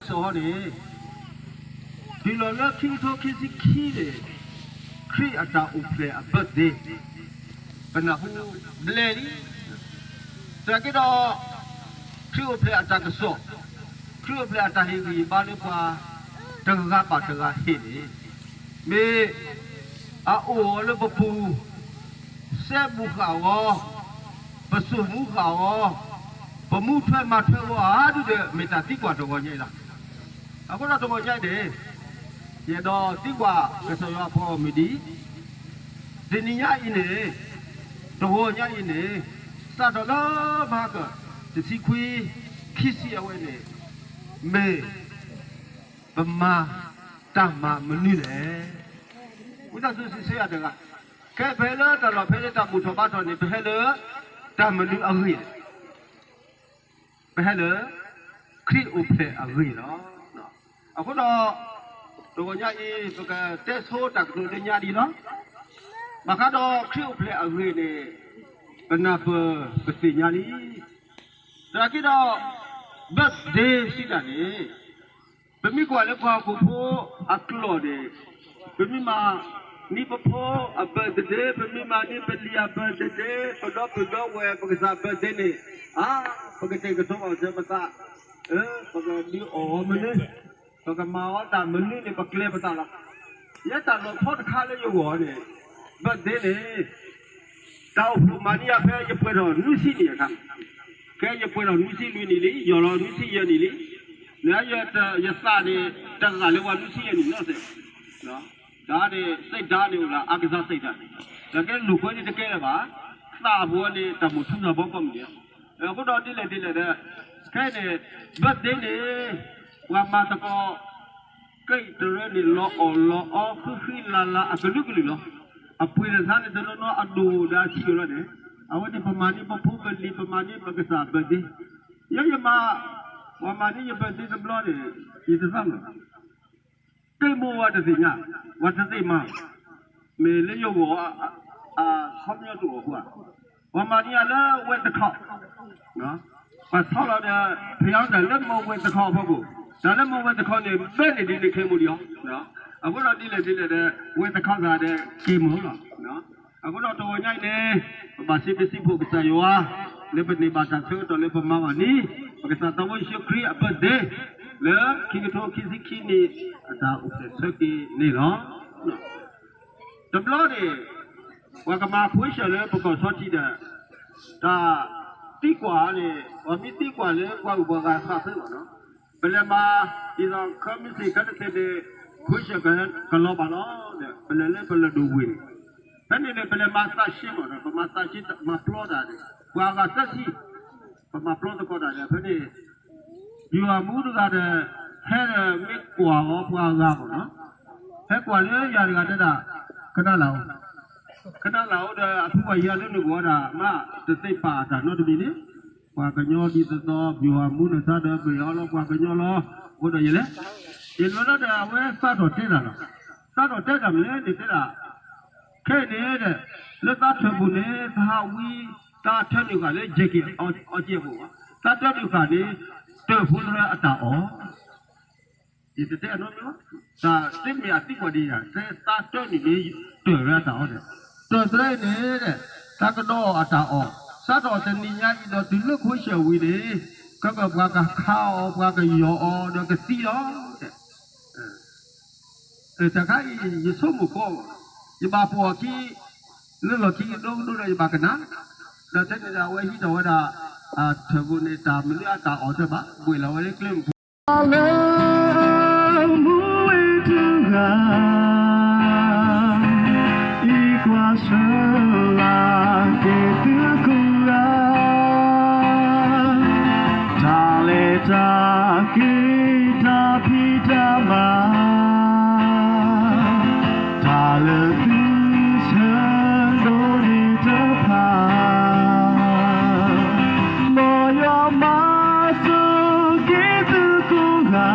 စီၤဟီန့ၣ် တုၤလီၤလၢခံကထိခံဆံခံန့ၣ် ခရံာ်အတၢ်အိၣ်ဖျဲၣ်အ birthday ပနၢ်ဟူဘျဲၣ်လံ. သနာ်က့ဒီး ခရံာ်အိၣ်ဖျဲၣ်အတၢ်ကစီၣ်, ခရံာ်အိၣ်ဖျဲၣ်အတၢ်ဟ့ၣ်ဂံၢ်ဟ့ၣ်ဘါလၢပှၤ တဂၤဘၣ်တဂၤဟ့ၣ်န့ၣ် မ့ၢ်အအိၣ်အီၤလၢပပူၤ စဲဘူးဃာ်အဂီၢ်, ပစိာ်မူဃာ်အဂီၢ်, ပမူထွဲမၤထွဲအဂီၢ် အါဒုဒီး မ့ၢ်တၢ်သံကွၢ်တဂီၤညါအံၤလီၤ. အဃိဒီးတဂီၤညါအံၤန့ၣ် ယအဲၣ်ဒိးသံကွၢ်ကစၢ်ယွၤအဖိမုၢ်ဒ်အံၤ, တနံၤညါအံၤန့ၣ်, တဂီၤညါအံၤန့ၣ်, စးထီၣ်လၢမဟါက တဆံခွံ, ခံဆံအဝဲန့ၣ် မ့ၢ် ပမၤတၢ်မၤမနုၤလဲၣ်. ဝံသးစူၤစံးဆၢယၤတဂၤ, ခဲအံၤပဟဲလၢတၢ်လီၢ်ဖဲလၢတၢ်ဘူၣ်ထီၣ်ဘါထီၣ်န့ၣ် ပဟဲလၢတၢ်မနုၤအဂ့ၢ်လဲၣ်. ပဟဲလၢ ခရံာ်အိၣ်ဖျဲၣ်အဂ့ၢ်လီၤ. အဃိဒီး တဂီၤညါအံၤ ပကတဲဆိတၢ်ကတိၤလၢညါဒ်အံၤလီၤ. ဘၣ်ဃးဒီးခရံာ်အိၣ်ဖျဲၣ်အဂ့ၢ်န့ၣ် ပနၢ်ပၢၢ်ပသ့ၣ်ညါလံ. သနာ်က့ဒီး birthday စံးတၢ်န့ၣ် ပမ့ၢ်ကွၢ်လၢပှၤဟီၣ်ခိၣ်ဖိအကျိာ်န့ၣ် ပမ့ၢ်မၤန့ၢ်ပဖိအ birthday, ပမ့ၢ်မၤန့ၢ်ပလံၤအ birthday, ပဒီပုၢ်ဒီဝဲၢ်ပကစၢ် birthday န့ၣ်, အါ, ပကတဲာ်ကတီၤဘၣ်စၢၤပသး, ပကဒုးအီၣ်အီၤမနုၤ, ပကမၤအီၤတၢ်မနုၤန့ၣ် ပကျဲၤပသးလီၤ. ယဲတၢ်လီၤဆီတခါလၢယဂီၢ်န့ၣ် birthday န့ၣ် တၢ်အိၣ်ဖှိၣ်မၤန့ၢ်ယၤဖဲယပှဲၤထီၣ်နွံဆံနံၣ်အခါ, ကဲယပှဲၤထီၣ်နွံဆံလွံၢ်နံၣ်လံ, ယီၢ်လီၤနွံဆံယဲၢ်နံၣ်လံ, နယသးန့ၣ် တဂၤလၢပှၤနွံဆံယဲၢ်နံၣ်နီတစဲး, တၢ်န့ၣ်စံးဒါန့ၣ်အိၣ်လၢ အကစၢ်စံးဒါန့ၣ်, ဒီးကဲလိာ်ကွဲန့ၣ်တကဲလၢၤဘၣ်, သးအပူၤန့ၣ် တၢ်မိၣ်ထူသးဘီကီၢ်မုၢ်န့ၣ်, အဃိဒီးဒ်လဲၣ်ဒ်လဲၣ်ဒီး, ခဲအံၤန့ၣ် birthday န့ၣ် ပှၤမၤသကိး ကဲတရၢန့ၣ် လီၤအီၣ်လီၤအီ ဃံဃံလၤလၤအကလုာ်ကလုာ်လီၤ. အပှ့ၤတခါန့ၣ် တနီၤနီၤအဒိၣ်ဒီးအဆံးလီၤန့ၣ်, အဝဲန့ၣ်ပမၤန့ၢ်ပဖိပလံၤ ပမၤန့ၢ်ပကစၢ် birthday, ယဲယမၤ, ပှၤမၤန့ၢ်ယ birthday တဘျီန့ၣ် ယတသးမုာ် တ့ၢ်မိၢ်ဝဲတသ့ၣ်ညါ, ဝဲတသ့ၣ်မၤ, မ့ၢ်လၢယဂီၢ် အခီပညီတအိၣ်အဃိဧါ, ပှၤမၤန့ၢ်ယၤလၢဝဲတခီ, ပှၤဆီလီၤဒီး ဖဲအံၤတၢ်လၢမ့ၢ်ဝဲတခီအဖီခိၣ်, တၢ်လၢမ့ၢ်ဝဲတခီန့ၣ် ဘဲန့ၣ်ဒ်န့ၣ်ခဲမိၢ်ဒံးအီၤ, အဃိဒီးဒ်လဲၣ်ဒ်လဲၣ်ဒီး ဝဲတခီသးဒီးက့ၤမုာ်လီၤ. အဃိဒီးတဂီၤညါအံၤန့ၣ် ပဘၣ်စံးဘျုးစံးဖှိၣ်ကစၢ်ယွၤ လၢပန့ၢ်ဘၣ်တၢ်ဆၢကတီၢ်လၢပမၤဘၣ်န့ၣ် ပကစၢ်သးဘိယ့ၣ်ၡူးခရံာ်အ birthday လၢခံကထိခံဆံခံနံၣ် အတၢ်အိၣ်ဖျဲၣ်ဆၢက့ၤန့ၣ်လီၤ. တဘျီန့ၣ် ပှၤကမၤ question လၢပကီၢ်ဆီထံးဒီး တၢ်သံကွၢ်န့ၣ် ပှၤမ့ၢ်သံကွၢ်လၢပှၤဂုၤပှၤဂၤသးသ့လီၤနီၤ, ပလဲၤမၤ ဒ်သိး committee ခဲလၢာ်ခဲဆ့န့ၣ် question ကလီၤဘၣ်လီၤဒီး ပလဲၤလၢပလဲၤဒိးဝ့ၢ်န့ၣ်, ဖဲန့ၣ်န့ၣ် ပလဲၤမၤသးဆ့မးဒီး ပမၤသးဆ့မၤပျီတၢ်န့ၣ် ပှၤအဂၤသၢဆံ ပမၤပျီသကိးတၢ်ဒီး ဖဲန့ၣ် ယွၤမူတဂၤဒီး ဟဲဒီးမ့ၢ်ကွၢ်အီၤပှၤအဂၤမးနီၤ, ဟဲကွၢ်လၢယၤတဂၤတဲဒၣ် ကနၣ်လၢ်အိၣ်, ကနၣ်လၢ်အိၣ်ဒီး အဖုပှၤယၤလၢနဂီၢ်ဒၣ်မး တသ့ပာ်အတၢ်နီတမံၤန့ၣ်, ပှၤကညီဒ်သိးသိး ယွၤမူနသးဒီးပယီၤလီၤ ပှၤကညီလီၤ, အဃိဒီးယလဲၣ်, ယလဲၤလီၤဒီးအဝဲစးထီၣ်တဲတၢ်လီၤ, စးထီၣ်တဲတၢ်မနုၤလဲၣ်န့ၣ်တဲဒၣ် ခဲအံၤန့ၣ်ဒီး လၢသးထၢၣ်ပူၤန့ၣ် သးဟးဝံ သးထၢနုာ်ဃာ်လၢ ယဲၢ်က့ၤအီကဲးအပူၤ, သးထၢနုာ်ဃာ်န့ၣ် တၢၢ်ဖိတရၢအတၢ်အီၣ်, ယတတဲအနီတမံၤဘၣ်, တၢ်တမ့ၢ်အသံကွၢ်ဒံးယၤ တဲသးထၢနုာ်န့ၣ် တၢၢ်တရၢအတၢ်အီၣ်ဒီး တၢၢ်တရၢအံၤန့ၣ်ဒီး သးကဒီးအီၣ်အတၢ်အီၣ် စးထီၣ်တနံၤညါအံၤဒီးတုၤလၢ question ဝံၤန့ၣ် ကကပှၤကခးအီၤ ပှၤကယီၤအီၤဒီးကသံလီၤ တၢ်ခါအံၤ ယဆိကမိၣ်ကီးဘၣ်, ယဘၣ်ပိာ်အခံ လၢလီၢ်ခံကဒိကဒိဒီးယဘၣ်ကနၣ်, ဒီးတဲန့ၣ်ဒီး အဝဲဟံးထီၣ်ဝဲဒၣ် ထၢၣ်ပူၤန့ၣ် တၢ်မနုၤအတၢ်အီၣ်တၢ်ဘၣ် ဘှံးလီၤဝဲလၢကျဲမုၢ်ပူၤ လၢမူဝဲတဂၤ အံၤကွၢ်ဆၢလၢက့ၤသုကိးဂၤ တၢ်လဲၤတၢ်က့ၤ တၢ်ဖံးတၢ်မၤ တၢ်လၢသုဆၢဒိးန့ၣ်တဖၣ် မ်ယွၤမၤစၢၤက့ၤသုကိးဂၤ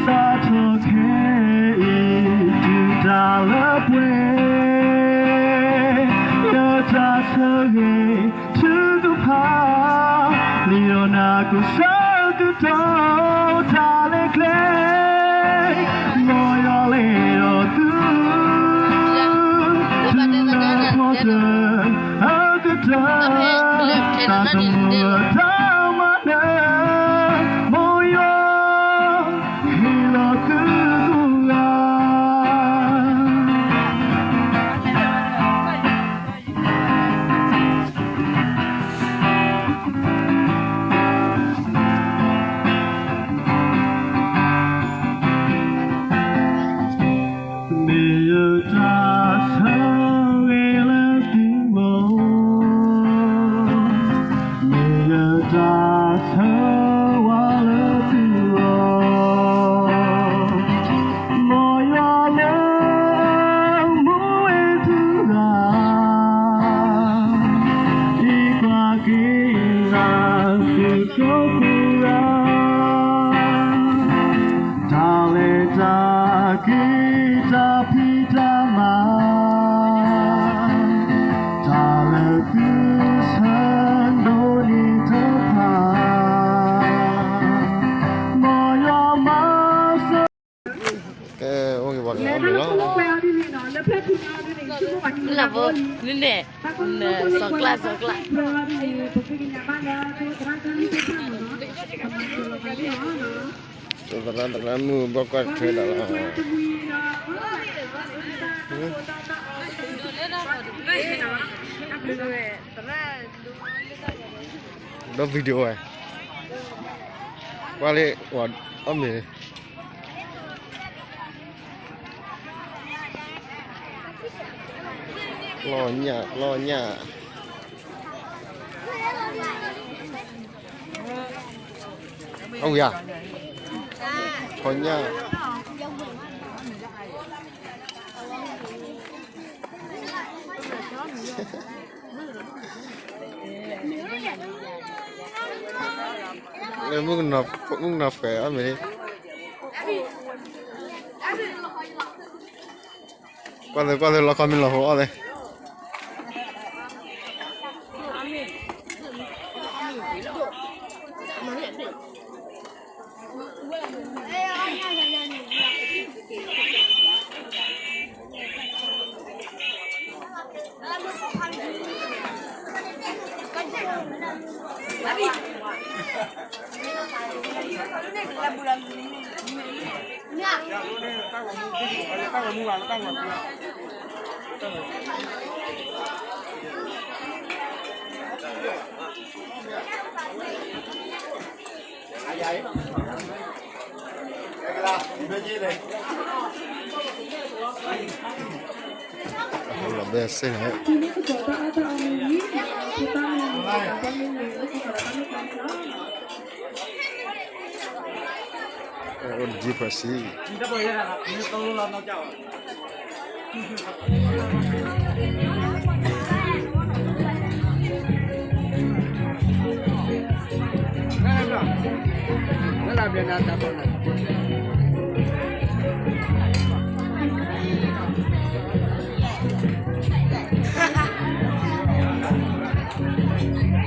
စးထီၣ်ခဲအံၤ တုၤတၢ်လၢပှဲၤ ယတၢ်ဆၢဂ့ၤထုကဖၣ် လံာ်ဒီးနၤကစၢ် ကတီၤတၢ်လဲၤကျဲ, လီၤယွၤလဲၤဒီးသု, သုနၢ်ပၢၢ်တၢ်အကတၢၢ်, တၢ်ကမၢၢ်တၢ်မၤနၢၤ, မ်ယွၤဟ့ၣ်လီၤသုကိးဂၤ. မ့ၢ်ယတၢ်ဆၢဂ့ၤလၢသုဂီၢ်, မ့ၢ်ယတၢ်ဆၢဝါလၢသုဂီၢ်, မ်ယွၤလၢမူဝဲသုဂၤ, ဟံးကွၢ်က့ၤနၤသုကိးဂၤ, တၢ်လဲၤတၢ်က့ၤတၢ်ဖံးတၢ်မၤ, တၢ်လၢသုဆၢဒိးန့ၢ်တဖၣ်, မ်ယွၤမၤစၢၤ ကဲ အိၣ်က့ၤပှၤကညီလီၤ, လၢဖဲထူၣ်န့ၣ်, နန့ၣ်, စီၤကျၢ် စီၤကျၢ်, သရၣ် သရၣ်မုၣ်ဘၣ်ကွၢ်ထွဲဒၣ်လီၤ, ဒီး video ဝဲ, ကွၢ်လၢ အီၣ်မ့ၤ လီၤညၣ် လီၤညၣ်, အဝံၤဧါ, လီၤညၣ် လၢမုၣ်ကနီၤ မုၣ်ကနီၤဃဲၤအီၣ်မ့ၤ, ကွၢ်သ့ ကွၢ်သ့ လီခီမ့ၤလီၤဟိအီၣ်သ့. လီၤဘဲစ့ၢ်န့ၣ်, အ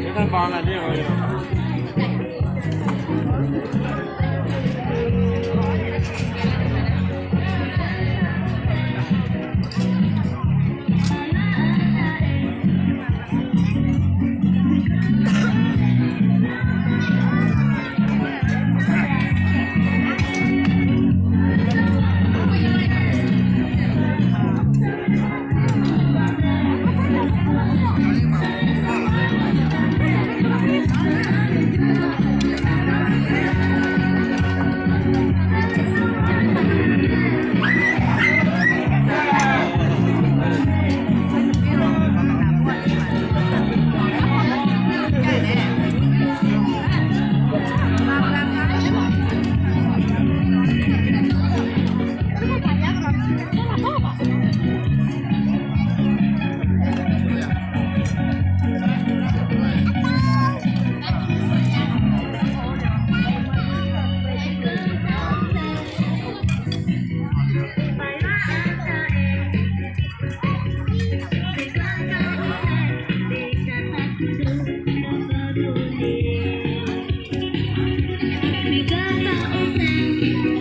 ိၣ်ဒံးဖှဲးစံ,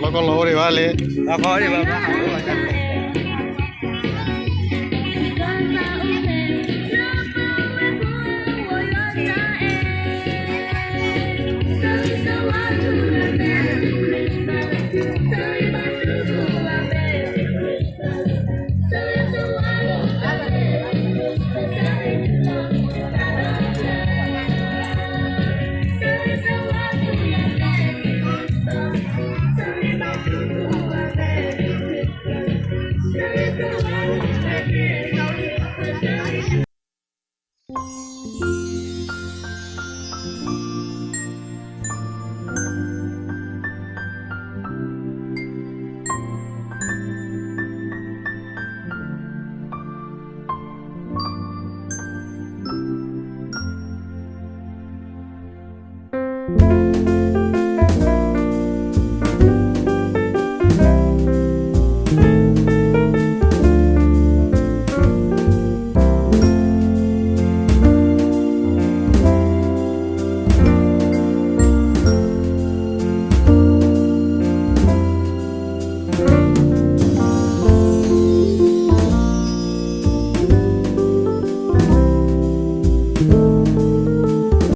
ကီၢ်လီၤအိၣ်ဒံးဘၣ်လံ, အဃီဒံးဘၣ်ဘၣ်